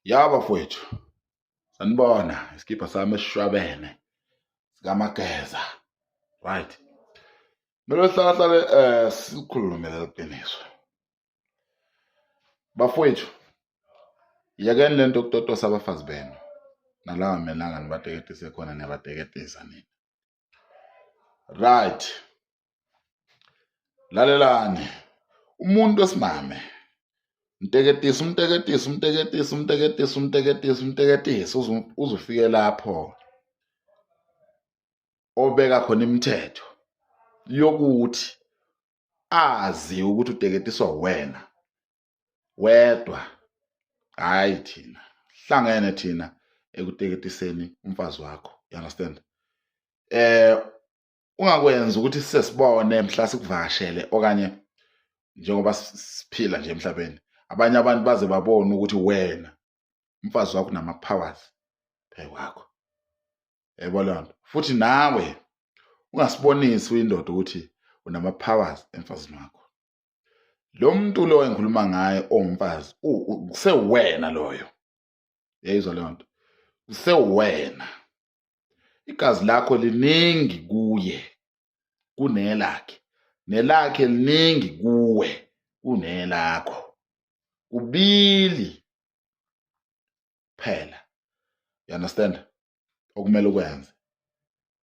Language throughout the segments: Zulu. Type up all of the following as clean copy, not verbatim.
Ya bafowethu, sanibona isikibha sami esishwabene sikaMageza. Right. Kumele sihlala hlale sikhulume leliqiniso. Bafowethu, yekeni lento yokutotosa abafazi benu. Nalawa melanga nibateketise khona niyabateketisa nina. Right. Lalelani. Umuntu wesimame mteketisa umteketisa umteketisa umteketisa umteketisa umteketisa uzufike lapho obeka khona imithetho yokuthi azi ukuthi uteketiswa wena wedwa hayi thina hlangene thina ekuteketiseni umfazi wakho you understand ungakwenzi ukuthi sesibone mhla sikuvakashele okanye njengoba siphila nje emhlabeni abanye abantu baze babone ukuthi wena umfazi wakho unama powers phekwakho yebo leyo nto futhi nawe ungasibonisi uyindoda ukuthi unama powers emfazini wakho lo muntu lo engikhuluma ngaye owumfazi kusewena loyo yayizwa leyo nto kusewena igazi lakho liningi kuye kunelakhe nelakhe liningi kuwe kunelakho kubili phela you understand okumele ukwenze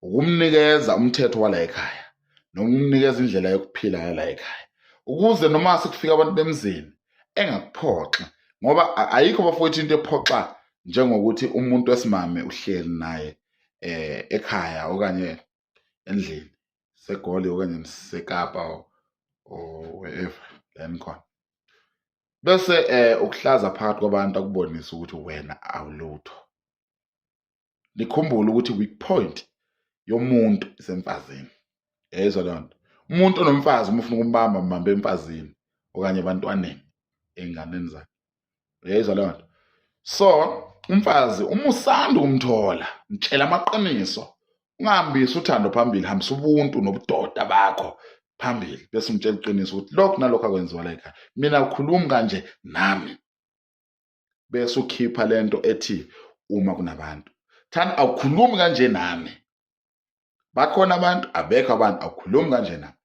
ukumnikeza umthetho wala ekhaya noma umnikeza indlela yokuphila yala ekhaya ukuze noma sekufika abantu bemzini engakuphoxi ngoba ayikho bafowethu into ephoxa njengokuthi umuntu wesimame uhleli naye ekhaya okanye endlini seGoli okanye seKapa or wherever la nikhona bese ukuhlaza phakathi kwabantu akubonisa ukuthi wena awulutho. Nikhumbule ukuthi weak point yomuntu isemfazini. Yayizwa leyo nto. Umuntu onomfazi uma ufuna ukumbamba mbambe emfazini okanye ebantwaneni ey'nganeni zakhe. Uyayizwa leyo nto. So umfazi uma usanda ukumthola mtshela amaqiniso ungahambisi uthando phambili hambisa ubuntu nobudoda bakho phambili bese umtshela iqiniso ukuthi lokhu nalokhu akwenziwa la ekhaya mina ukhulumi kanje nami bese ukhipha lento ethi uma kunabantu thanda awukhulumi kanje nami bakhona abantu abekho abantu awukhulumi kanje nami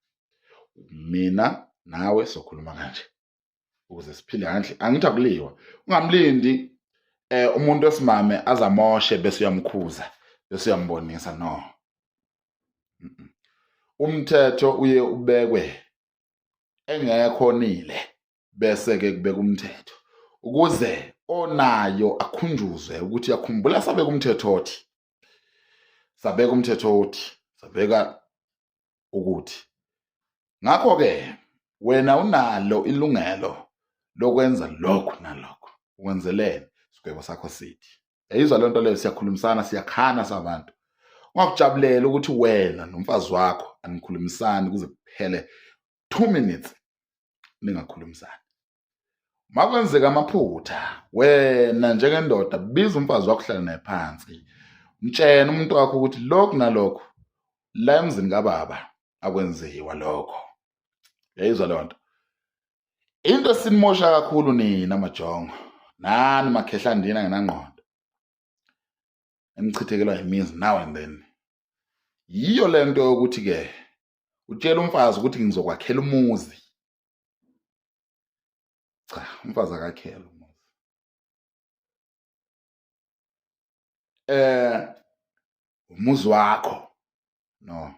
mina nawe sokhuluma kanje ukuze siphile kahle angithi akuliwa ungamlindi umuntu wesimame azamoshe bese uyamkhuza bese uyambonisa no umthetho uye ubekwe engekho nile bese ke kubeka umthetho ukuze onayo akhunjuzwe ukuthi yakhumbula sabeka umthetho othi sabeka umthetho othi sabeka ukuthi ngakho ke wena unalo ilungelo lokwenza lokhu nalokho ukwenzeleni isigwebo sakho sithi yayizwa lento leyo siyakhulumisana siyakhana sabantu ungakujabulela ukuthi wena nomfazi wakho anikhulumisani kuze kuphele 2 minutes ningakhulumisani makwenzeka amaphutha wena njengendoda biza umfazi wakho uhlale naye phansi mtshene umuntu wakho ukuthi lokhu nalokhu la emzini kababa akwenziwa lokho yayizwa leyo nto into esinimosha kakhulu nina majongo nani makhehlandini angenangqondo enichithekelwa imizi now and then yiyo lento yokuthi ke utshela umfazi ukuthi ngizokwakhela umuzi cha umfazi akakhela umuzi umuzi wakho no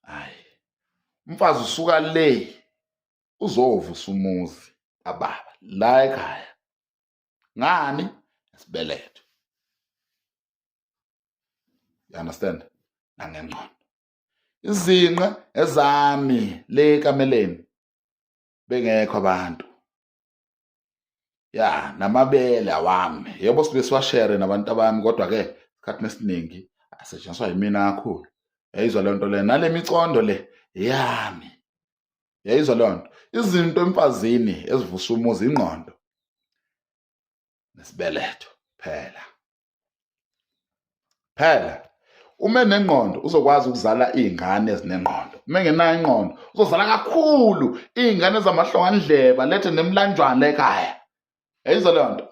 hayi umfazi usuka le uzovusa umuzi ababa la ekhaya ngani isibeletho you understand nangengqondo izinqe ezami le kameleni bengekho abantu ya namabele awami yebo sibe siwashere nabantu abami kodwa ke isikhathi esiningi asetshenziswa yimina kakhulu yayizwa le nto le nale micondo le yami yayizwa leyo nto izinto emfazini ezivusa umuzi ingqondo nesibeletho phela phela uma enengqondo uzokwazi ukuzala iy'ngane ezinengqondo uma engenayo ingqondo uzozala kakhulu iy'ngane zamahlongandleba lethe nemlanjwana ekhaya. Yayizwa leyo nto.